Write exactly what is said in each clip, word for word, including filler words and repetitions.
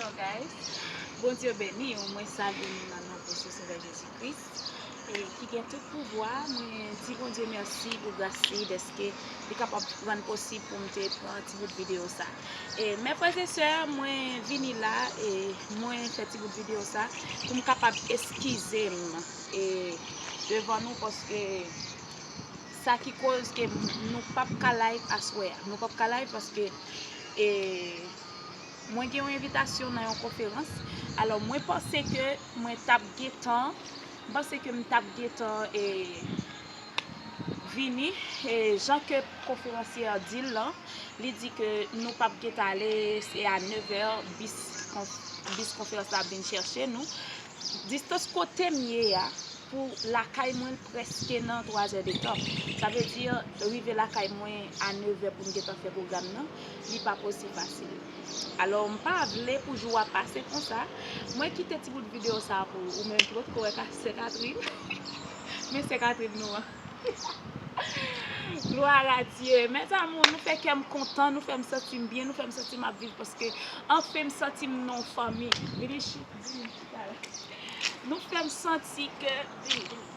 Hello guys, Bondye beni w, mwen salye nou nan non prèsyè Sovè Jezi Kris, e ki gen tout pouvwa. Mwen di Bondye mèsi pou gras li, dèske li kapab rann posib pou m te pran ti bout videyo sa. E mè frè e sè, mwen vini la, e mwen fè ti bout videyo sa pou m kapab eskize m, e devan nou, paske sa ki koz ke nou p ap ka live aswè a. Nou p ap ka live paske, e mwen gen yon envitasyon nan yon konferans. Alò, mwen panse ke mwen t ap gentan, mwen panse ke m t ap gentan, e vini, e jan ke konferansyè di l lan, li di ke nou p ap gentan ale, se a nèv è bis, konf, bis konferans la ap vin chèche nou. Distans kote m ye a, pou lakay mwen, l prèske nan twa zè de tan. Sa vle di, rive lakay mwen a nèv è pou m gentan fè pwogram nan, li pa posib fasil. Alò, m pa vle pou jou a pase konsa. Mwen kite ti bout videyo sa pou ou menm, pou ou wè ka sè Katrin. Men sè Katrin nou an. Gloire à Dieu. Mes amours, nou fè kè m kontan, nou fè m santi m byen, nou fè m santi m ap viv, paske anfen m santi m nan yon fanmi. Vini chita, vini chita la. Nou fè m santi ke, vini, vini.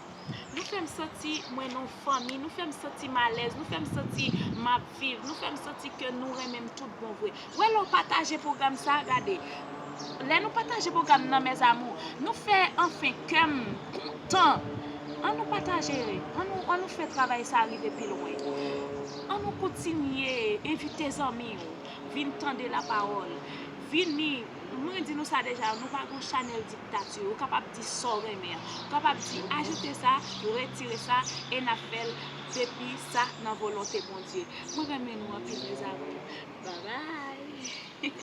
Nou fè m santi mwen nan yon fanmi, nou fè m santi m alèz, nou fè m santi m ap viv, nou fè m santi ke nou renmen m tout bon vre. Ou wè lè w pataje pwogram sa, gade. Lè nou pataje pwogram nan, mes amours, nou fè anfen kè m kontan. An nou pataje, an nou, an nou fè travay sa rive pi lwen. An nou kontinye envite zanmi w vin tande lapawòl. Vini, mwen di nou sa deja, nou pa gen chanèl diktati. Ou kapab di sa w renmen an. Ou kapab di ajoute sa, retire sa, e n ap fè l depi sa nan volonte Bondye. Mwen renmen nou anpil, mes amours.